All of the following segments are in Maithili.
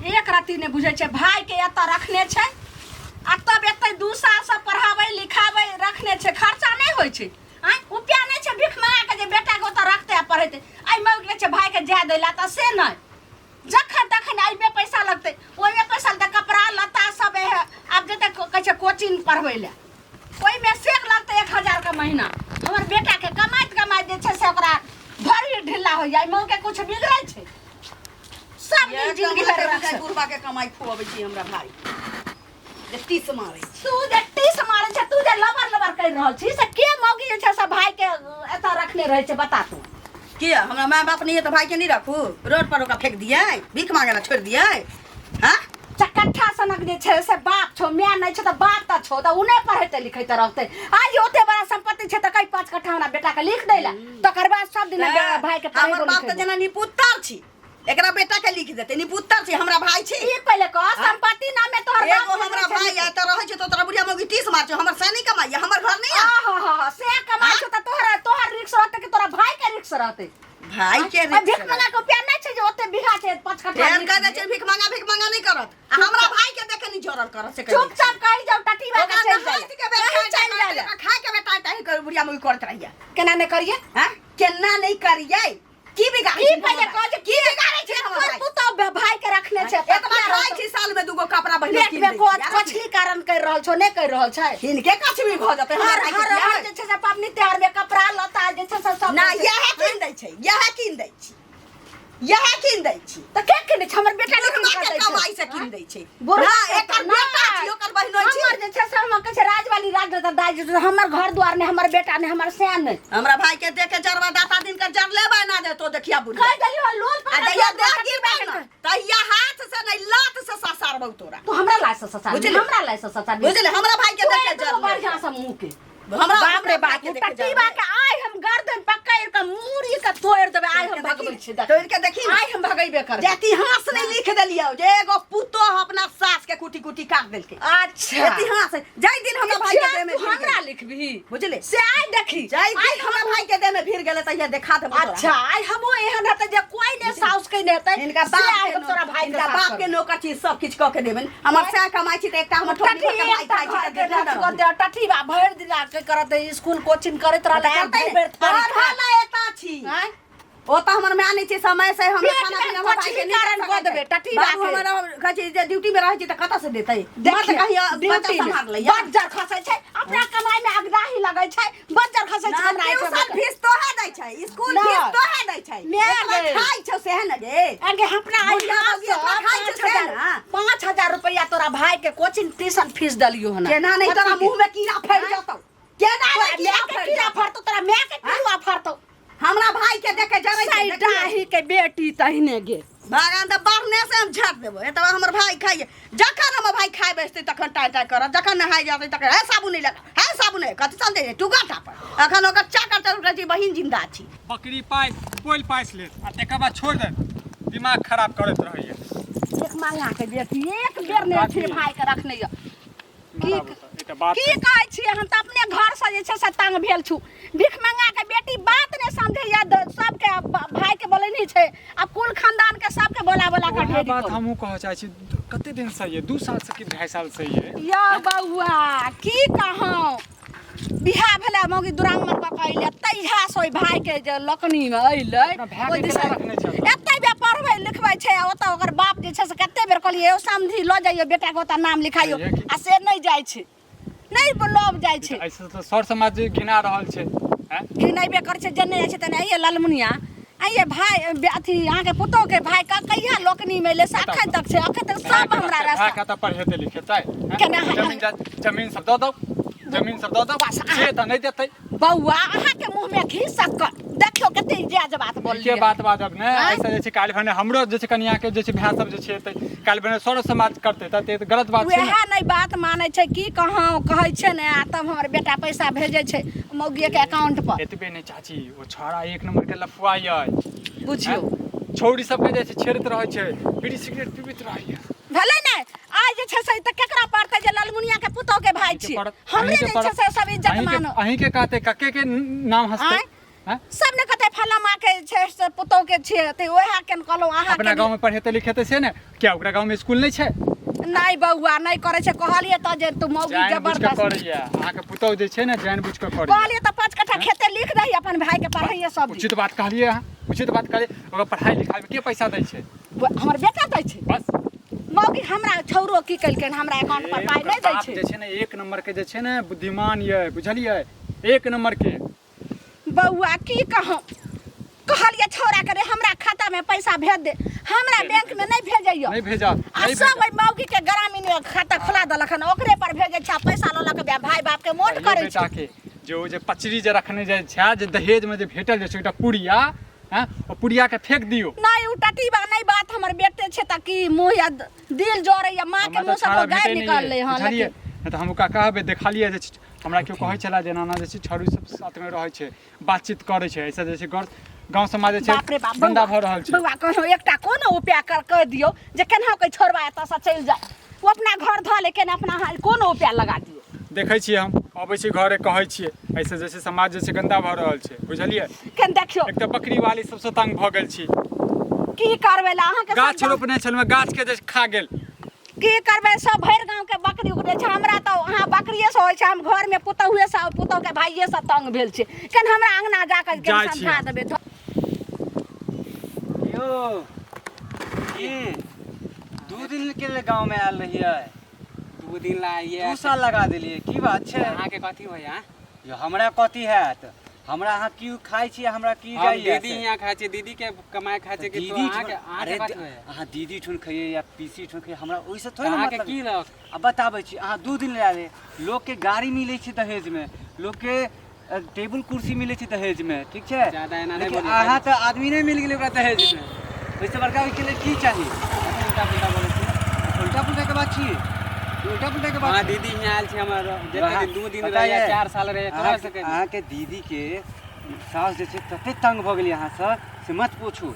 एक रत्ती नहि बुझै छै भाइके एतऽ रखने छै आ तब एतै 2 सालसँ पढ़ाबै लिखाबै रखने छै। खर्चा नहि होइ छै? आँय, रुपया नहि छै भीख मंगा के जे बेटाके ओतऽ रखतै आ पढ़ेतै? एहि मौके छै भाइके जाय दै लए तऽ से नहि, जखन तखन एहिमे पैसा लगतै, ओहिमे पैसा लगतै, कपड़ा लत्ता सब है। आब जेतै, कहै छै कोचिंग पढ़बै लए, ओहिमे से लगतै 1000के महीना। हमर बेटाके कमाइत कमाइत जे छै से ओकरा भरि ढिल्ला होइया। एहि मौके किछु बिगड़ै छै सब दिन जिंदगी भरि रखै। बुढ़बा के कमाई खुअबै छी हमरा भाई जे टीस मारै छी। तू जे टीस मारै छै, तू जे लबर लबर करि रहल छी, से के मौगी जे छै से भाई के एतऽ रखने रहै छै, बता तू। किया, हमरा माय बाप नहीं है तऽ भाई के नहीं रखू? रोड पर ओकरा फेंक दियै, भीख मांगे ला छोड़ दियै? हाँ? चकट्ठा सनक जे छै से बाप छौ, माय नहि छौ तऽ बाप तऽ छौ, तऽ उ नहि पढ़ेतै लिखेतै रहतै? आज ओते बड़ा संपत्ति छै तऽ कई 5 कट्ठा हमरा बेटा के लिख दै ला, तकर बाद सब दिन भाई के हमर पढ़ेबो बाप तऽ लिखेबो। जेना निपुत्तर छी, एकरा बेटा के लिख देतै? निपुत्तर छी, हमरा भाई छी। ई पहिले कह, संपत्ति नाम में तोहर एगो बाप हमरा भाई है तऽ रहै छै तऽ तोरा बुढ़िया मौगी टीस मार छौ। हमर से नहीं कमाई, हमर घर नहीं है? आहा, से कमाई छौ तऽ तोहर तोहर रिक्स रहतै कि तोरा भाई के रिक्स रहतै? भाई के आ रिक्स। भीख मंगा के रुपया नहि छै जे ओते बीघा छै 5 कट्ठा फेर लिख कह दै दियै? छै भीख मंगा, भीख मंगा नहीं करत आ हमरा भाई के देखे नहीं जरल करत से कहि दै छै। चुपचाप कहि जाउ टटीबा के ओकरा चलि नहाय जाइ के बेर कहीं चलि खाय जाइ के खाय के बेटा टाही कर बुढ़िया मौगी करत रहिया। केना नहि करिए? हैं, केना नहीं करियै? की बिगाड़ै की छै पहिले हमर कह जे भाई? की बिगाड़ै छै हमर तोर भाई? पुतोह भाई के रखने छै। एतबा खाइ छी, साल में दूगो कपड़ा बहिन पेट कीन में दै कोच छी। कछली कारण कर रहल छौ, नहि कर रहल छै? हिनके कछबी भऽ जेतै हर हमर भाई के हर किया? हर जे छै से पबनी त्योहार में कपड़ा लत्ता जे छै से सब ना, दै छै। इएह कीन दै छै, इएह कीन दै छी, इएह कीन दै छी। तऽ के किनै छै? हमर बेटा नहि बुढ़वा कीन के दै छै। कमाई से कीन दै छै। बुढ़वा ना, के एकर ना। बेटा छी, ओकर बहिनो छी। हमर जे छै से हम कहै छै राजवाली राज रहता दाइ जे छै, हमर घर द्वार नहि, हमर बेटा नहि, हमर सैन नहि। हमरा भाई के देख के जरवा दाता दिन के जर लेबै ना दे तो देखिया बुढ़िया। कहि देलियौ हन, लोल आ पकड़ जहिया के देह कटी गिरबै बाके न तहिया हाथ से नहीं लात से ससारबौ तोरा। तू हमरा लाय से ससा बुझली? हमरा लाय से ससा। बुझले? हमरा भाई के देख के जर बढ़िया से मुंह के हमरा बाप रे हमरा बाप, भाई के देख के जर टटीबा के आइ हम गर्दन पकड़ के मूड़ी के तोड़ देबै। आइ हम भगबै छी, देख। तोड़ के देखी न। आइ हम भगैबे करबै। जे इतिहास नहीं लिख देलियौ जे एगो पुतोह अपना सास के कुटी कुटी काट देलकै। अच्छा। इतिहास जाहि दिन हमरा भाई के देह में तू भिड़ हमरा गेलै, लिखबही? बुझले? से आइ देखी। जाहि आइ दिन हमरा भाई के देह में भिड़ गेलै तहिया देखा देबौ तोरा। अच्छा, आइ हमहूँ एहन हेतै जे कोई ने साउस के नहि हेतै। हिनका से बाप आइ के हम तोरा भाई के हिनका साथ बाप के करबै। नौकर छी, सब किछु कऽ के देबनि। हमर सएह कमाइ छी तऽ एकटा हमर ठोकनी टटी भऽ के भाई एकटा खाइ छी घर तऽ के देखा रथ देबौ। कऽ दे, टटीबा भरि दिना के करत, स्कूल कोचिंग करैत रहलै, आइ करतै भरि ने। बेर थारी पढ़ऽ खा। ला एता छी। आँय? ओ तऽ हमर माय नहि छै, समय से हम पेट खाना में पीना हमर भाई के कछली नहि कारण दऽ कऽ सकै देबै, छै। टटीबा बाबू के। हमर कहै छै जे ड्यूटी में रहै छी तऽ कतऽ से देतै? मर्द देखिए, कहीं बच्चा ड्यूटी में सम्हार लैया। बज्जर खसै छै, अपना कमाई में अगदाही लगै छै, बज्जर खसै छै ना, हमरा एहिठाम। ट्यूशन फीस तोहे दै छै, स्कूल ना। फीस तोहे दै छै। मैं एतबा गे। खाइ छौ सेहे ने गे। आगे अपना बुढ़िया मौगी एतबा खाइ छै से ने। 5000 रुपया तोरा भाई के कोचिंग ट्यूशन फीस देलियो हन। केना नहि तोरा मुंह में कीड़ा फैल जतौ, केना तोरा नहि कीड़ा माय के फैल कीड़ा जतौ? फड़तौ, तोरा माय के कीड़ा फड़तौ। हमरा भाई के देख के जरै छै, देखियौ। सैडाही के बेटी तहिने गे। भगवान तऽ बढ़ने से हम झाँप देबो। एतबा हमर भाई खाइए, जखन हमर भाई खाइ बैसतै तखन टाइ टाइ करत, जखन नहाय जेतै तखन हे साबुन नहि लगा, हे साबुन नहि, कथी सन दे टुगा टापर। अखन ओकर चाकर चल छी, बहिन जिंदा छी। बकरी पाइ पोलि पासि लेत आ तकर बाद छोड़ि देत, दिमाग खराब करैत रहैए। एक मांगा के बेटी एक बेर नहि अथी भाई के रखने यऽ की? एकटा बात की कहै छियै? हम तऽ अपने घरसँ जे छै से तंग भेल छु। भीख मंगा के बेटी बात नहि समझैया। सबके भाई के बोलेनी छै आ कुल खानदान के सबके बोला बोला के वएह ढेरी बात करू। हमहूँ कहऽ चाहै छी। कते दिन से ये, 2 साल से कि 2.5 साल से ये? यौ बौआ, की कहौं, बियाह भेलै, मौगी दुरांगमन कऽ के अइलै, तहिया से ओहि भाई के जे लोकनी मे अइलै अपना भाय के ओहि दिस केना रखने छै? एतै बे पढ़बै लिखबै छै आ ओतऽ ओकर बाप जे छै से कते बेर कहलियै, यौ समधी, लऽ जइयौ बेटा के, ओतऽ नाम लिखाइयौ। छैहे की? आ से नहि जाइ छै, नहि लऽ जाइ छै। ऐसे तऽ सर समाज जे घिना रहल छै, आँय? घिनैबे करै छै। जे नहि जाइ छै तऽ आइये ललमुनिया, आइये भाय अथी अहाँके पुतोह के भाय कहिया लोकनी मे अइलै से अखन तक छै, अखन तक सब हमरा भाय रास्ता के तऽ पढ़ेतै लिखेतै, आँय? केना? जमीन जमीन सब दऽ दौ, जमीन सब दऽ दौ। बस से तऽ नहि देतै। बौआ, अहाँके मुँह में घी शक्कर, देखियौ कते जायज बात के बोललियै। बात बाजब ने। आँय? ऐसा जे छै काल्हि भने हमरो जे छै कनिया के जे छै भाय सब जे छै एतै, काल्हि भने सर समाज करतै तऽ तऽ गलत बात छै ने। वएह नहि बात मानै छै, की कहूँ, कहै छै ने आ तब हमर बेटा पैसा भेजै छै मौगिए के अकाउंट पर। एतबे नहि चाची, ओ छौड़ा एक नंबर के लफुआ यऽ। बुझियौ। छौड़ी सबके जे छै छेड़ैत रहै छै, बीड़ी सिगरेट पीबैत रहैया। भेलै ने? आइ जे छै से तऽ केकरा पड़तै जे ललमुनिया के पुतोह के भाय छी? हमरे जे छै से सब इज्जत मानो। अहीं के कहते, कक्के के नाम हंसते। आँय? हैं? सब ने कहते फला माँ के छै से पुतोह के छियै तऽ ओएह के ने कहलहुँ अहाँ अपना गाँव में पढ़ेतै लिखेतै से ने क्या ओकरा गाँव में स्कूल नहीं छै नहि बौआ नहि करै छै कहलियै तऽ जे तू मौगी जानि बुझि कऽ जबरदस्त करैया अहाँके पुतोह जे छै ने जानि बुझि कऽ करैया कहलियै तऽ 5 कट्ठा खेते लिख दही अपन भाई के पढ़ैये सब दिन। उचित बात कहलियै अहाँ उचित बात कहलियै ओकर पढ़ाई लिखाई में के पैसा दै छै हमर बेटा दै छै बस मौगी हमरा छौरो की केलकै हमरा अकाउंट पर पाइ नहि दै बाप छै जे छै ने एक नंबर के जे छै ने बुद्धिमान ये बुझलियै एक नंबर के बौआ की कहूँ कहलियै छौड़ा के रे हमरा खाता में पैसा भेज दे हमरा बैंक में नहीं भेजैयो नहीं भेजत आ नहीं सब ओहि मौगी के ग्रामीण खाता खोला देलक हन ओकरे पर भेजै छै आ पैसा लऽ लऽ के भाई बाप के मोट कहियो करै बेटा छै के जे ओ जे पचरी जे रखने जाइ छै जे दहेज में जे भेटल जे छै एकटा पुड़िया हैं ओ पुड़िया के फेंक दियौ नहीं उ टटीबा नहीं बात हमर बेटे छै त की मुँह या दिल जरैया माँ के हमरा मुँह तऽ से छाड़ा तो गारि भेटै नहि निकललै अइ, हँ बुझलियै लेकिन नहि तऽ हम ओकरा कहबै देखलियै जे हमरा केओ कहै छलै जे एना एना जे छै छौड़ी सब साथमे रहै छै बातचीत करै छै एहिसँ जे छै घर गाँव समाज जे छै बाप रे बाप गन्दा भऽ रहल छै बौआ कहलहुँ एकटा कोनो उपाय कर कह दियौ जे केना के छोड़बा एतऽसँ चलि जाय ओ अपना घर धऽ ले केना अपना अहाँ कोनो उपाय लगा दियौ देखै छियै हम अबै छी घरे कहै छियै एहिसँ जे छै समाज जे छै गन्दा भऽ रहल छै बुझलियै केन देखियौ एक तऽ बकरी वाली सबसँ तंग भऽ गेल छी की करबै ला अहाँके गाछ सब रोपने छलहुँ गाछ के जे खा गेल की करबै सब भरि गाँव के बकरी उगरै छै हमरा तऽ अहाँ बकरिए से होइ छै हम घरमे पुतहुए से पुतहु के भाइये से तंग भेल छै केन हमरा अंगना जा कऽ जाइ छी समझा हम। देबै यौ की 2 दिन के लिए गाँव में आयल रहियै 2 दिन ला आइए 2 साल लगा देलियै की बात छै अहाँके कथी होइया यौ हमरा कथी हैत हमरा अहाँ की खाइ छी हमरा की हम जाइए दीदी हियाँ खाइ छी दीदी के कमाए खाइ छी कि तो दीदी अहाँके ठुन- अहाँके अरे कथी होइया अहाँ दीदी ठुन खइए या पीसी ठुन खइए हमरा ओहिसँ थोड़े ने अहाँके मतलब की लग आ बताबै छी अहाँ 2 दिन लए लोकके गाड़ी मिलै छै दहेजमे लोकके टेबुल कुर्सी मिलै छै दहेजमे ठीक छै ज्यादा एना नहि लेकिन बोलियौ। अहाँ तऽ आदमी नहि मिल गेलै ओकरा दहेजमे ओहिसँ बड़का ओहिके लेल की चाही उल्टा पुल्टा बोलै छी उल्टा पुल्टा के बात छी उल्टा पुल्टा के बात हाँ छी। दीदी हियाँ आयल छी हमर जते दिन 2 दिन पता रहिए ये, 4 साल रहिए तोरा अहाँके सके अहाँके दीदीके सास जे छै तते तंग भऽ गेलै अहाँसँ से मत पूछू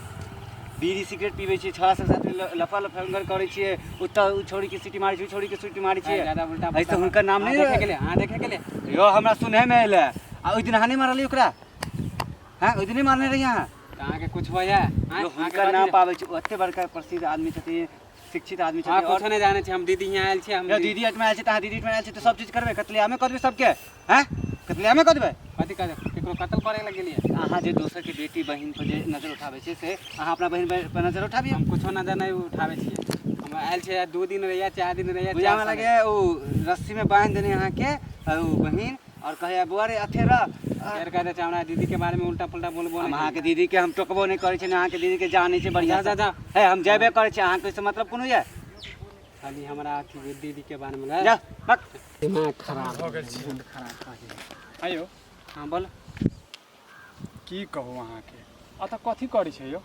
बीड़ी सिगरेट पीबै छियै छोड़ा सब साथ लफा लफंगर करै छियै ओतऽ ओ छौड़ीके सीटी मारै छै ओ छौड़ीके सीटी मारै छियै ज्यादा उल्टा एहिसँ हुनकर नाम अहाँ नहि देखे गेलै अहाँ देखे गेलै यौ हमरा सुनैमे एलै आ ओहि दिन अहाँ नहि मारलियै ओकरा हँ ओहि दिन नहि मारने रहियै अहाँ तऽ अहाँके कुछ होइया यौ हुनकर नाम पाबै छै ओते बड़का प्रसिद्ध आदमी छथिन शिक्षित आदमी अहाँ छथिन कुछो नहि जानै छी हम दीदी हियाँ आयल छी हम यौ दीदी एहिठमा आयल छै तऽ अहाँ दीदी एहिठमा आयल छै तऽ सब चीज करबै कतलियामे कऽ देबै सबके हँ कतलियामे कऽ देबै कथी करै केकरो कत्ल करै लए गेलियै अहाँ जे दोसरके बेटी बहिन पर जे नजर उठाबै छियै से अहाँ अपना बहिन पर नजर उठाबियौ हम कुछो नजर नहि उठाबै छियै हम आयल छियै 2 दिन रहियै 4 दिन रहियै बुझामे लगे ओ रस्सीमे बान्हि देने अहाँके ओ बहिन और कहैया बौआ रे अथे रह फेर कह दै छै हमरा दीदी के बारे में उल्टा पुल्टा बोलबो हम नहि अहाँके दीदी के हम टोकबो नहि करै छी ने अहाँके दीदी के जानै छी बढ़िआँ जा, जा, हे हम जेबे करै छी अहाँके ओहिसँ मतलब कोनो यऽ खाली हमरा अथी दीदी के बारे में जा भक दिमाग खराब भऽ गेल छी खराब कऽ देलक। आइयो हाँ बोल की कहू अहाँके अतऽ कथी करै छै यौ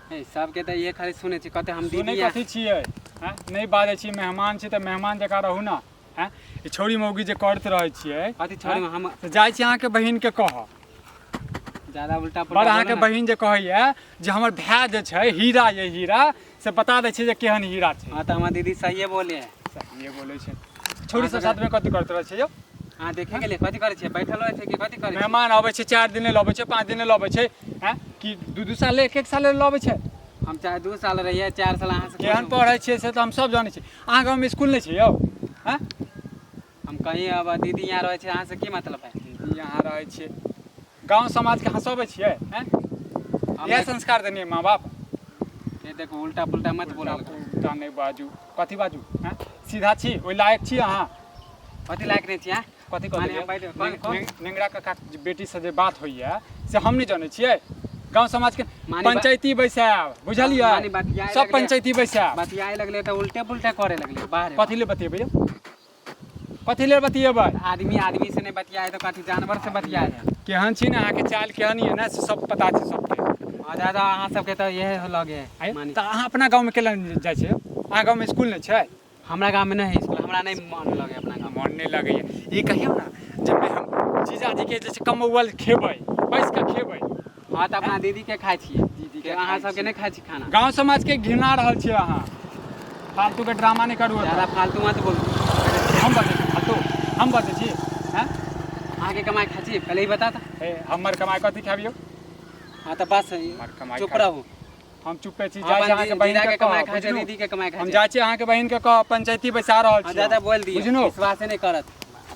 ए सबके तऽ इहे खाली सुनै छी कते हम सुनै दीदी कथी छियै हँ नहि बाजै छी मेहमान छी तऽ मेहमान जकाँ रहू ने हँ ई छौड़ी मौगी जे करैत रहै छियै कथी छौड़ी हँ, हम तऽ जाइ छी अहाँके बहिनके कहऽ ज्यादा उल्टा पुल्टा बड़ अहाँके बोलो ना। बहिन जे कहैया जे हमर भाय जे छै हीरा ये हीरा से बता दै छै जे केहन हीरा छै हाँ तऽ हमर दीदी सहिए बोले सहिए बोलै छै छौड़ी सब साथमे कथी करैत रहै छै यौ अहाँ देखे गेलियै कथी करै छियै बैठल रहै छियै कि कथी करै छियै मेहमान अबै छै 4 दिन लेल अबै छै 5 दिन लेल अबै छै हैं कि 2-2 साल 1-1 साल लेल अबै छै हम चाहे 2 साल रहियै 4 साल अहाँ से केहन पढ़ै छियै से तऽ हम सब जानै छी अहाँ गाँवमे स्कूल नहि छै यौ हैं हम कहीं अब दीदी यहाँ रहै छै अहाँ से की मतलब है दीदी यहाँ रहै छियै गाँव समाजके हँसबै छियै हैं इएह संस्कार देने माँ बाप ये देखो उल्टा पुल्टा मत बोला उल्टा नहि बाजू कथी बाजू हैं सीधा छी ओहि लायक छी अहाँ कथी लायक नहि छी हैं कथी माने कहलियै हम बैठ- कौन- कौन? नेंगरा काका के बेटी से जे बात होइया से हम नहि जानै छियै गाँव समाज के माने बा- पंचायती बैसायब बुझलियै माने बतियाए सब लगलै। पंचायती बैसायब बतियाए लगले तऽ उल्टे पुल्टे करे लगले बाहर कथी ले बतियेबै यौ कथी ले बतियेबै आदमी आदमी से नहीं बतियाए तो कथी जानवर से बतियाए है केहन छी ने अहाँके चाल केहन यऽ ने से सब पता छै सबके हाँ दादा अहाँ सबके तऽ इएह लगे आँय, मानी तऽ अहाँ अपना गाँवमे केला नहि जाइ छियै अहाँ गाँवमे स्कूल नहि छै हमरा गाँवमे नहि है स्कूल हमरा नहि मन लगे अपना गाँवमे मन नहि लगैए ई कहियौ ने जे हम जीजाजीके जे छै कमौअल खेबै बैस कऽ खेबै हाँ तऽ अपना दीदीके खाइ छियै दीदीके के अहाँ खाइ सबके नहि खाइ छी खाना गाँव समाजके घिना रहल छियै अहाँ फालतूके ड्रामा नहि करू ज्यादा फालतू मत बोलू हम बजै छी फालतू हम बजै छी हैं अहाँके कमाइ खाइ छी पहिले ही बता तऽ। ए, हमर कमाइ कथी खाबियौ? हाँ तऽ बस, हमर कमाइ चुप खा- रहू। हम चुपे छी। हम जाइ छी अपन अहाँके बहिन दीदा के के कमाइ कहब, खाइ छै, बुझलू? दीदी के कमाइ खाइ हम छै। जाइ छी अहाँके बहिन के कहब, पंचायती बैसा रहल हाँ, छी। ज्यादा बोल दियौ, बुझलू? विश्वासे नहि करत।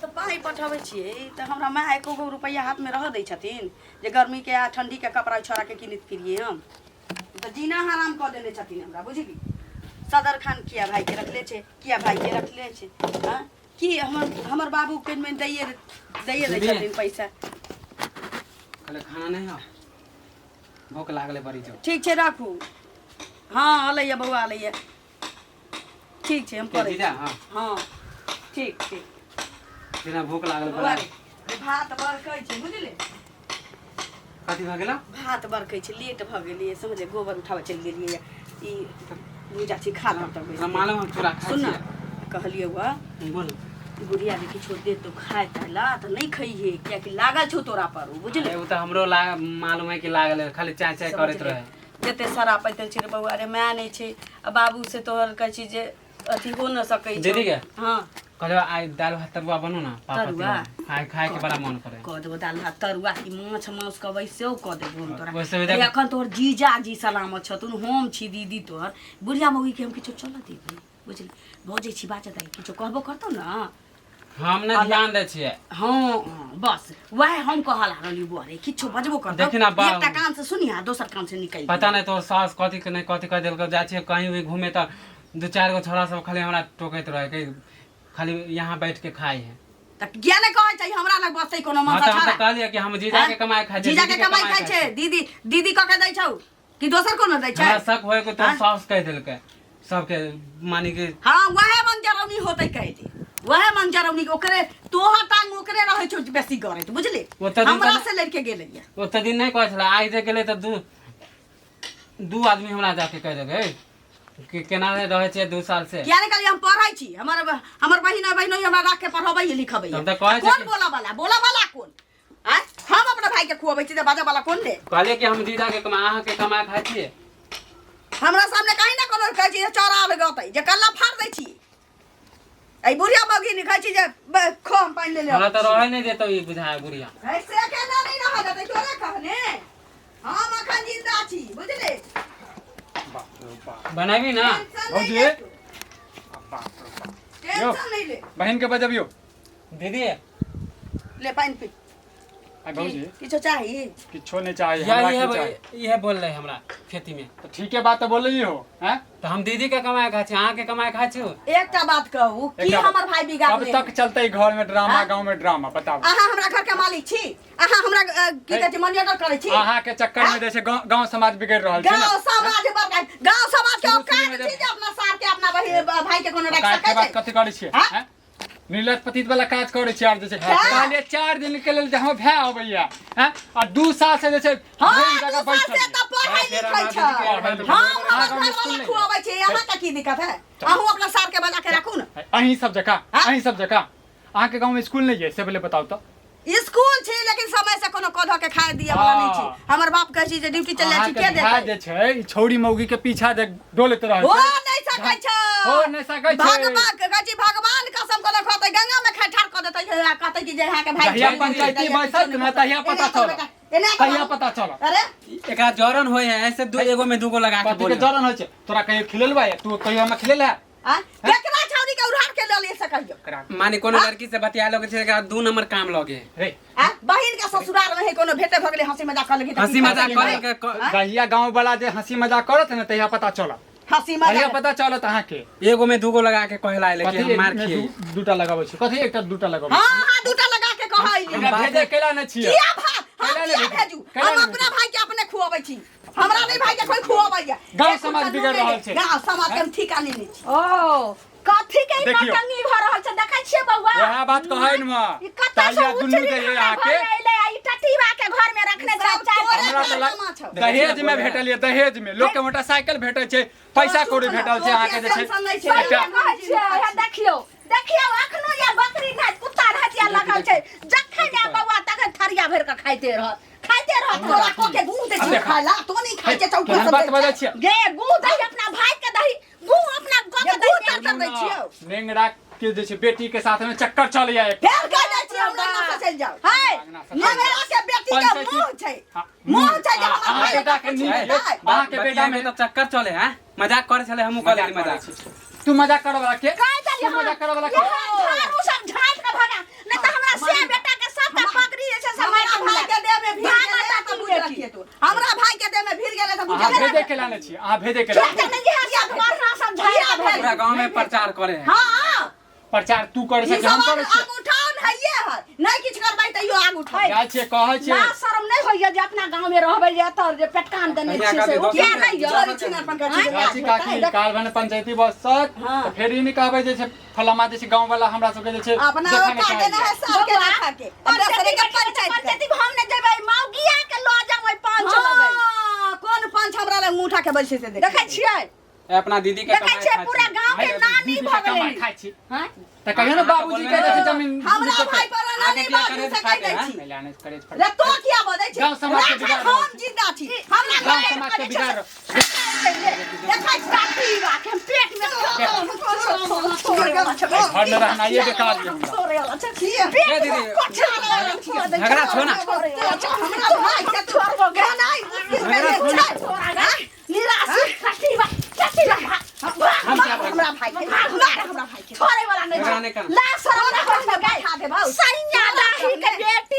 तऽ पाइ पठबै छियै तऽ हमरा माय एको गो रुपैआ हाथमे रहऽ दै छथिन जे गर्मीके आ ठण्डीके कपड़ा छोड़ाके कीनैत फिरियै? हम तऽ जीना हराम कऽ देने छथिन हमरा, बुझली? सदर खान किया भाइके रखले छै, किया भाइके रखले छै? हँ, की हमर हमर बाबूके मे दैए दैए दै दीदी। छथिन पैसा। कहले खाना नहि हो, भूख लागल है बड़ी जोर। ठीक छै, राखू। हँ, अलैया बौआ, अलैया। ठीक छै, हम करै जीजा छी। हाँ। हँ, ठीक ठीक। जेना भूख लागल बौआ बड़ा। रे, भात बरकै छै, बुझली? कथी भऽ गेल? भात बरकै छै, लेट भऽ गेलियै, समझे? गोबर उठाबऽ चलि गेलियै। ई भूजा छी, खा तब तक। तोरा मालूम हम चूड़ा खाइ सुन ने, छियै। कहलियै वा बोल। बुढ़िया जे किछो देतो खाय ताय ला तऽ नहि खइहे, कियाकि लागल छौ तोरा पर ओ, बुझली? अरे, ओ तऽ हमरो लाग मालूम है कि लागल है, खाली चाय चाय करैत रहे। जते शराब पैतल छै रे बौआ रे, माय नहि छै आ बाबू से तोहर कहै छी जे अथी हो न सकै छौ। दीदी के? हँ। कहलियो आइ दालि भात तरुआ बनू ना पापड़। तरुआ? तिलौरी। आइ खाय के बड़ा मन करे। कऽ देबो दालि भात तरुआ कि माछ मांस कहबै सेहो कऽ देबो हम तोरा। वैसे भी अरे, एखन तोहर जीजा जी सलामत छथुन, हम छी दीदी तोहर। बुढ़िया मौगी के हम किछो चलऽ देबै? बुझली? बजै छी, बाजऽ दाइ, किछो कहबो करतौ ने। हम नहि ध्यान दै छियै। हँ हँ, बस वएह हम कहऽ लागलियै। बौआ रे, किछो बजबो करतौ, देखी ना एकटा कान से सुनिहा, दोसर कान से निकलि। पता नहि तोहर सास कथी के नहि कथी कहि देलकौ। जाइ छियै कहीं भी घूमे तऽ दू चारि गो छोरा सब खाली हमरा टोकैत रहै कि खाली यहाँ बैठ के खाइ है। तऽ किया नहि कहै छै हमरा लग बसतै कोनो हाँ मनसा तऽ हम तऽ छाड़ा? कहलियै कि हम जीजा के कमाइ खाइ छियै। जीजा के दीदी कमाइ खाइ छै? दीदी दीदी कऽ के दै छौ कि दोसर कोनो दै छै? हमरा शक होय कि तोहर हाँ? सास कहि देलकै सबके, मानी कि हाँ, वएह मन जरौनी होतै, कहि दे वएह मन जरौनी। ओकरे तोहर टांग ओकरे रहै छौ बेसी गरैत, बुझली? ओतऽ दिन हमरा तऽ- से लड़के गेलैया। ओते दिन नहि कहै छलै, आइ जे गेलै तऽ दू दू आदमी हमरा जाके कहि देलकै कि केना रहै छियै 2 साल से। किया नहि कहलियै? हम पढ़ै छी, हमर हमर बहिन आ बहिनोई हमरा राख के पढ़बै लिखबै। हम तऽ कहै छै कोन कि- बोला वाला, बोला वाला कोन? आँय, हम अपना भाई के खुअबै छी तऽ बाजऽ वाला कोन रे? कहलियै कि हम जीजा के कमा अहाँके कमा खाइ छियै। हमरा सामने कहीं ना कोनो कहै छी जे चौरा लगतै जे कल्ला फाड़ दै छी। एहि बुढ़िया मौगी ने कहै छी जे खो, हम पानि ले ले। हमरा तऽ रहै नहि देतौ ई बुझाय बुढ़िया। ऐसे केना नहि रहऽ देतै? तोरे कहने हम अखन जिंदा छी, बुझले? बाप रे बाप। बनेबी ना? टेंशन नहि भौजी। ले तू, बाप रे बाप। टेंशन नहि ले। बहिन के बजबियौ। दीदी। ले, पानि पी। आ भौजी। किछो चाही? किछो नहि चाही। या हमरा इहे की चाही? इहे बोल रहे हमरा खेती में। तऽ ठीके बात तऽ बोलली हो हैं। तऽ हम दीदी के कमाइ खाइ छी, अहाँके कमाइ खाइ छी? एकटा बात कहू की एकटा बात- हमर भाई बिगाड़ कब तक चलते घर में ड्रामा? हाँ? गांव में ड्रामा, बताओ। अहाँ हमरा घर के मालिक छी? अहाँ हमरा की कहै छै मनी ऑर्डर करै छी? अहाँ के चक्कर में जैसे गांव गांव समाज बिगड़ रहल छै ना। गांव समाज बर्बाद, गांव समाज के शुरू शुरू औकात में छी जब- जे अपना सार के अपना बहिन भाई के कोनो रख काज के सकै बात छै? कथी करै छियै? हाँ? हैं? नीलत पतित वाला काज करै छियै। आर जे छै कहलियै 4 दिन के लेल जे हमर भाय अबैया हैं, आ 2 साल से जे छै हाँ, भरि जगह 2 साल बैठल से तऽ पढ़ै फेर लिखै हमरा छै। दीदी के- हम अहाँ हमर गाँवमे घर स्कूल वाला नहि खुआबै छी, अहाँ के की दिक्कत है? अहूँ अपना सार के बजा के राखू ने। अहीं सब जगह हाँ? अहीं सब जगह अहाँके गाँव में स्कूल नहीं है से पहले बताउ तऽ। स्कूल छै, लेकिन समय से कोनो कऽ धऽ के खाए दिए वाला नहि छै। हाँ। हमर बाप कहै छै जे ड्यूटी चलि जाइ छी, अहाँके के भाय देतै? जे छै ई छौड़ी मौगी के पीछा जे डोलैत रहै हो छै। नहि सकै छै। हो नहि सकै छै। भगवान के कहै छी, भगवान कसम कऽ कहतै गंगा में खाय ठाड़ कऽ देतै जे कहतै कि जे अहाँके भाय जहिया छै, पंचायती बैसत ने तहिया पता चलत। एना तहिया पता चलत। अरे। एकरा जरन होय है, ऐसे दू एगो में दूगो लगा के कथी के बोले। जलन होइ छै? तोरा कहियो खिलेल बा? तू कहियो हमरा खिलेल है? आ केकरा छौरी के उधार के लऽ ले सकैयो? माने कोनो लड़की से बतिया लगे छै, एकरा दू नंबर काम लगे। रे। आ बहिन के ससुराल में है, कोनो भेटे भऽ गेलै, हंसी मजाक कर लगी। हंसी मजाक कर के जहिया गाँव वाला जे हंसी मजाक करत ने तहिया पता चलत। हंसी तहिया मजाक पता चलत अहाँके। एगो में दूगो लगा के कहला ले कि कथी हम मार एक में खिए। दूटा लगाबै छी? कथी एकटा दूटा लगाबै हाँ छी? हाँ, दूटा लगा के कहै। हमरा भेजे केला नहि छियै? किया भा हम कैला नहि किया भेजू? भेजू? कैला हम नहि अपना भाई के अपने खुआबै छी, हमरा नहि भाई के कोई खुआबैया। गाँव समाज बिगड़ रहल छै। गाँव समाज के हम ठीका लेने छी। ओ कथी के ई देखियौ। नौटंकी भऽ रहल छै, देखै छियै बौआ? वएह बात कहै ने माँ। ई कतऽ से ताहिया दुनू उछली जे हमरा अहाँके घरमे अयलै आ ई टटीबा के घर में रखने छै सब चारि तोरे हमरा तऽ कारनामा छौ। दहेज में भेटल ये, दहेज में लोक के मोटरसाइकिल भेटै छै, पैसा कौड़ी भेटल छै, अहाँके जे छै टेंशन नहि छै। एकटा कहै छियै, हे देखियौ देखियौ, अखनो या बकरी नहि कुत्ता रहत या लगल छै, जखन या बौआ तखन थरिया भरि कऽ खाइते रहत, खाइते रहत। तोरा को के गुह दे छी खाय ला, तो नहीं खाय छै चौकी केहन सब बात दै बजै छै। छियै? गे गुह दही अपना भाई के दही, गुह अपना गो ये के गुह दही। तर तर दै छियौ। नेंगरा के जे छै बेटी के साथ में चक्कर चलैया एक। फेर कह दै छियै हमरा ना से। चलि जाउ। है अंगना से चलि हमरा के बेटी के पंचायती- मुँह छै, हाँ, मुँह छै जे हमर अहाँके भाई बेटा के नीक है। अछि, अहाँके बेटा में तऽ चक्कर चले हैं, मजाक करे छले, हमहूँ कऽ लेली मजाक। तू मजाक करऽ वाला के? काय तू मजाक करऽ वाला के? झाड़ू सब झाड़ि के भगा, नहीं तऽ हमरा से बेटा के सबटा पगड़ी जे छै से हमरा मारि भाई के देह में भीड़ भाग गेलै माता तऽ की बुझ बेटी। रखिए तू। हमरा भाई के देह में भीड़ गेलै तऽ बुझ अहाँ रखिए। भेजे के लाने छी, अहाँ भेजे के लाने छी। नहीं है सब बढ़ना सब झाड़ि के भगा। पूरा गाँव में प्रचार करे है। हाँ, प्रचार तू करै ई छै कि हम सब करै छियै? आग उठान हइये है, नहीं किछु करबै तैयो आग उठान। जाइ छियै, कहै छियै। लाज शरम नहि होइया जे अपना गाँव में रहबै जे एतऽ जे पेटकान देने कहिया छियै से कहबै ओ किया दोसर नहि यऽ? चोरी छिनर अपन करै छी। जाइ छी काकी, काल भने पंचायती बसत हाँ। तऽ फेर ई नहि कहबै जे छै फलामा जे छै गाँव वाला हमरा सबके जे छै अपना देखऽ नहि औकात चाहैया। देने है साल के रखा के। दोसरे के पंचायत के। पंचायती में हम नहि जेबै, मौगिया के लऽ जाउ पंच लगै। हाँ, कोन पंच हमरा लग मुँह उठा के बैसे से देख। देखै छियै, ए, अपना दीदी के देखै कमाइ छियै खाइ पूरा छी। गाँव के भाई, नानी दीदी भऽ के कमाइ गेलै। खाइ छी हँ? तऽ कहियो ने बाबूजी के जे छै जमीन हमरा भाई पर आगे नानी किया बाजू करे से कहि खाते दै हैं? छी। नहि लाने करे रे तो किया बजै छी? गाँव समाज के राखै बिगाड़ हम रहल छी। जिंदा छी। हमरा गाँव भाई समाज के बिगाड़ रहल देखै छी। काकी बाके हम पेट में घर में रहनाइए बेकार ये हमरा। छोड़े वाला छै। किया? ए दीदी, झगड़ा छो ना। हमरा भाई के तू गानाइ मुश्किल झगड़ा भेल छो ना। छै। निराशी काकी बा, काकी बा, हम क्या बोल- हमरा भाई के मार, हमरा भाई के छोड़े वाला झगड़ा नहीं नहीं छै। करना। लाज शरम नहि होइ छै गै। खा देबौ। सैया दाही के बेटी।